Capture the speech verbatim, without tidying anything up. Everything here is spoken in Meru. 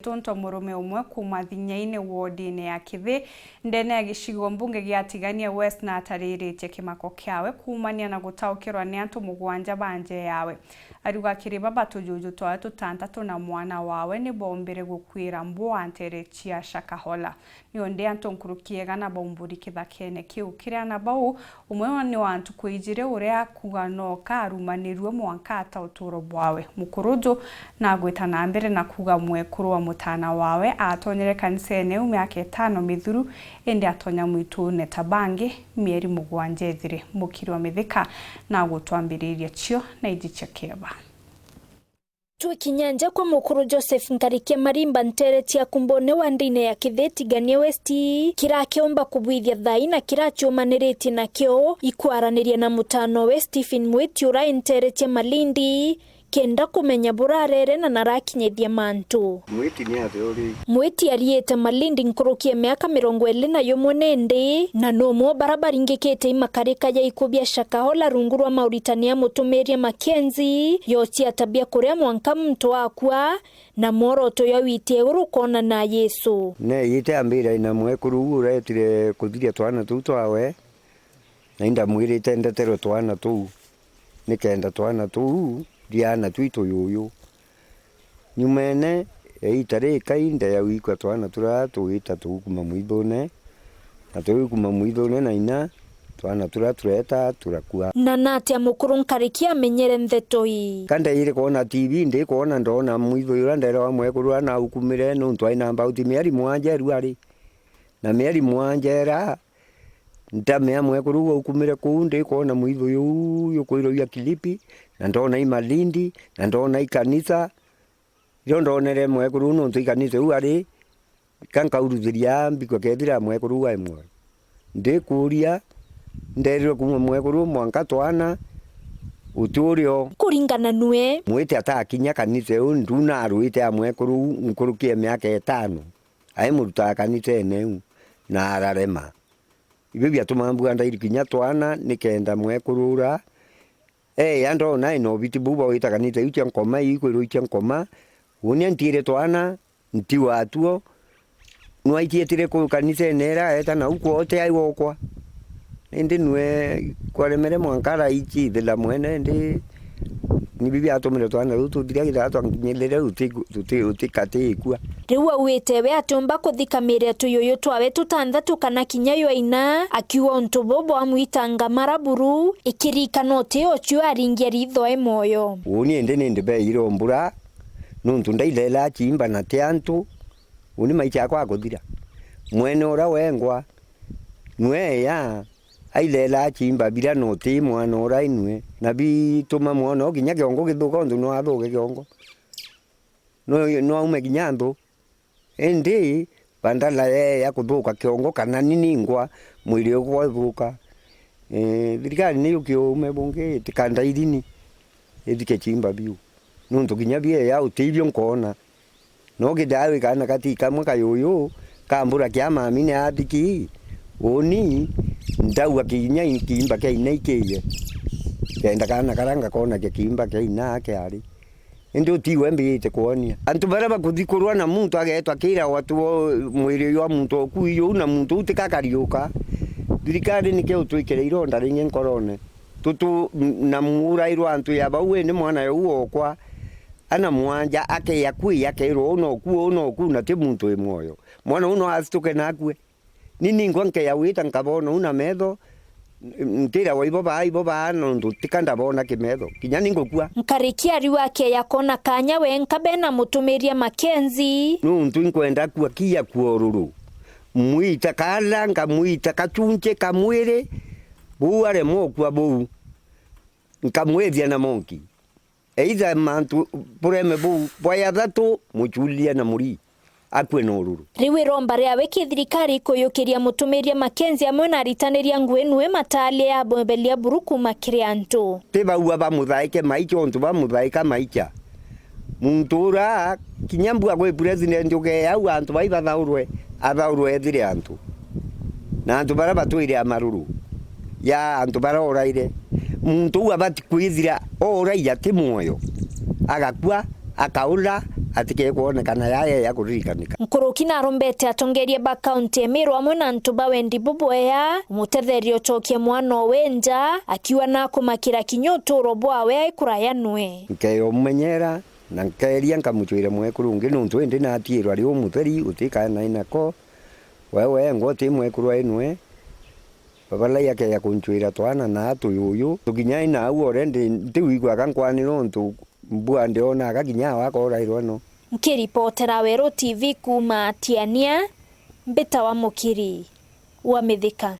Tunto murume umwe kuuma Thinyaine wodine ya Kithi, ndene ya gicigo mbunge gia Tigania West, na atariritie kimako kiawe kuumania na gutaukirwa ni antu mugwanja ba nje yawe. Ariuga kiri baba tujuju twawe tutantatu na mwana wawe ni boombire gukwira mbwa ntere cia Shakahola. Niondi antu nkuruki igana baumburi kithakene kiu. Kiri ana bau, umwe ni wa ntuku ijiri uria akuuga no karumanirue mwanka ata uturo bwawe. Mukuru uju nagwita na mbere na kuuga mwekuru wa mutana wawe atonyere kanisene iu miaka itano mithuru, indi atonya mwitune ta bangi mieri mugwanja ithire. Mukiri wa Mithika nagutwambiriria cio na iji cia kieba. Twikinya nja kwa mukuru Joseph Nkarikia Marimba ntere cia Kumbone wa ndine ya Kithi Tigania West, kira kiumba kubwithia thai na kira ciumaniritie nakio, ikwaraniria na mutano we Stephen Mwiti ura i ntere cia Malindi, kenda kumenya burarere na narakinyithia mantu. Mwiti ni atia uri? Mwiti ariite Malindi nkuruki ya miaka mirongo iri na yumwe nindi, na numwe o bara baringikite imakarika ya iku bia Shakahola rungu rwa mauritani ya mutumiria Mackenzie, yocia tabia kuria mwanka muntu akua, na mworoto jwa witia iguru ukoona na Yesu. Neeyite ambira ina mwekuru uu uretire kuthiria twana tuu twawe, na indamwirite ndeterwe twana tuu, nikenda twana tuu riana twi tuyuyu. Nyumene ya ita rikai, ndeya gwikua twana turia tugita tugukuma mwithune, na tugikuma mwithune na ina, twana turia tureta turakua. Na natia mukuru nkariki amenyere ntheto ii? Ka ndeire kwona T V, ndikwona, ndona mwithu uria nderewa mwekuru uria naukumire, nuntu aina mbauti mieri mwanja eru ari. Na mieri mwanja era, ntamea mwekuru uu aukumire kuu, ndikwona mwithu uu yukwirwa jwa Kilipi, na ndona i Malindi, na ndona i kanisa. Riria ndonere mwekuru uu, nuntu i kanisa iu ari, ka nkauruthiria mbikua kethira mwekuru uu ai mwoyo. Ndikuuria, nderirwe kuuma mwekuru uu mwanka twana, uti urio. Kuringana nue, Mwiti atakinya kanisa iu, nduna arwite a mwekuru uu nkuruki ya miaka itano. Ai murutaga kanisene iu, na ararema. Ibio biatuma mbuga ndairi kinya twana, nikenda mwekuru ura, eya ndona ena ubiti buu bawitaga ni taiu cia nkoma, ikwirwa icia nkoma. Uuni antiire twana, nti watuo, nwaitietire ku kanisene era, eta nau kwote ai wokwa. Indi nwe kwaremere mwanka araichithila mwene, indi ni bibi atumire twana tuu tuthiria githaa twankinyirire uti-, uti-, utikatiikua. Riu augite we atiumba kuthika miiri ya tuyuyu twawe tutanthatu kana kinya ywa ina, akiuga untu buu bwamwitanga mara buru, ikirikana uti ucio aringia ritho e mwoyo. Uuni indi ni ndibeire umbura, nuntu ndailelaa chiimba na ti antu, uuni maicha akwa akuthira. Mwene uria wengwa, nwe eya, ailelaa chiimba bira na uti mwana uria inwe, na bituma mwana u kinya kiongo githuka, untu no athuke kiongo. No, no aume kinya nthu. Indi, bandala yeya kuthuka kiongo kana ni ningwa mwiri ukwa uthuka, eh, thirikari ni yukie uume bungi, itikanda irini, ithike chiimba biu. Nuntu kinya bieya utibio nkoona. No kithira wi kaana gati kamwe kayuyu, kambura kia mami ni athiki, uuni ndauga kinya kiimba kia ina ikiiye. Kenda kaana karia ngakonagia kiimba kia ina kiari. Indi utiwe mbijite kwonia. Antu baria bakuthikurwa na muntu ageetwa kiragwa tu o mwiri jwa muntu okui juu na muntu uu tikakariuka. Thirikari nikio utwikire ironda ringi nkorone. Tutu na muurairwa antu ya bau indi mwana juu okwa. Ana mwanja akeya kwi akerwa uu noku, uu noku na ti muntu wi mwoyo. Mwana uu no asituke na akue. Ni ningwa nkeya wita nkabona uu na metho, nkiragwa ibo baa, ibo baa, nontu tika ndabona kimetho. Kinya ni ngukua. Nkariki ariu akeya kona kanya wenka bena mutumiria Mackenzie. Nuntu inkwenda kua kia kuoruru. Mwita kala, nkamwita kachunche ka mwiri, buu aremwa ukua buu. Nkamwithia na monki. Either mantu bureme buu bwa ya thatu, muchulia na muri, akue na ururu. Riu iromba riawe ki thirikari ikuyukiria mutumiria Mackenzie amwe na aritaniria ngui nue mataalia ya mwebelia buru kuuma kiri antu. Ti baua bamuthaike maicha untu bamuthaika maicha. Muntu ura kinya mbua gwi president ugeea au antu bai bathaurwe, athaurwe ethire antu. Na antu baria batwire amaruru ya antu baria oraire. Muntu uu abati kwithira oraia ti mwoyo, agakua, akaura, Atikekwonekana yaya ya kuririkanika. Nkuruki narombete atongeria ba kaunti ya Meru amwe na antu ba wendi bubwea umutetheria ucokie mwana owe nja, akiuga nakumakira kinya uturo bwawe ai kuraya nwe. Nkeyomumenyera na nkeeria nkamucwira mwekuru ungi, nuntu indi natiirwa ari umutheri utikanae nako. Wewe ngo ti mwekuru ai nwe. Babalai akeeja kuncwira twana na atu yuyu. Tukinya ina au already ntiwigua ka nkwanira untu mbua ndionaga kinya awa akorairwa no. Nkiripotera Weru T V kuuma Tiania, mbitawa Mukiri wa Mithika.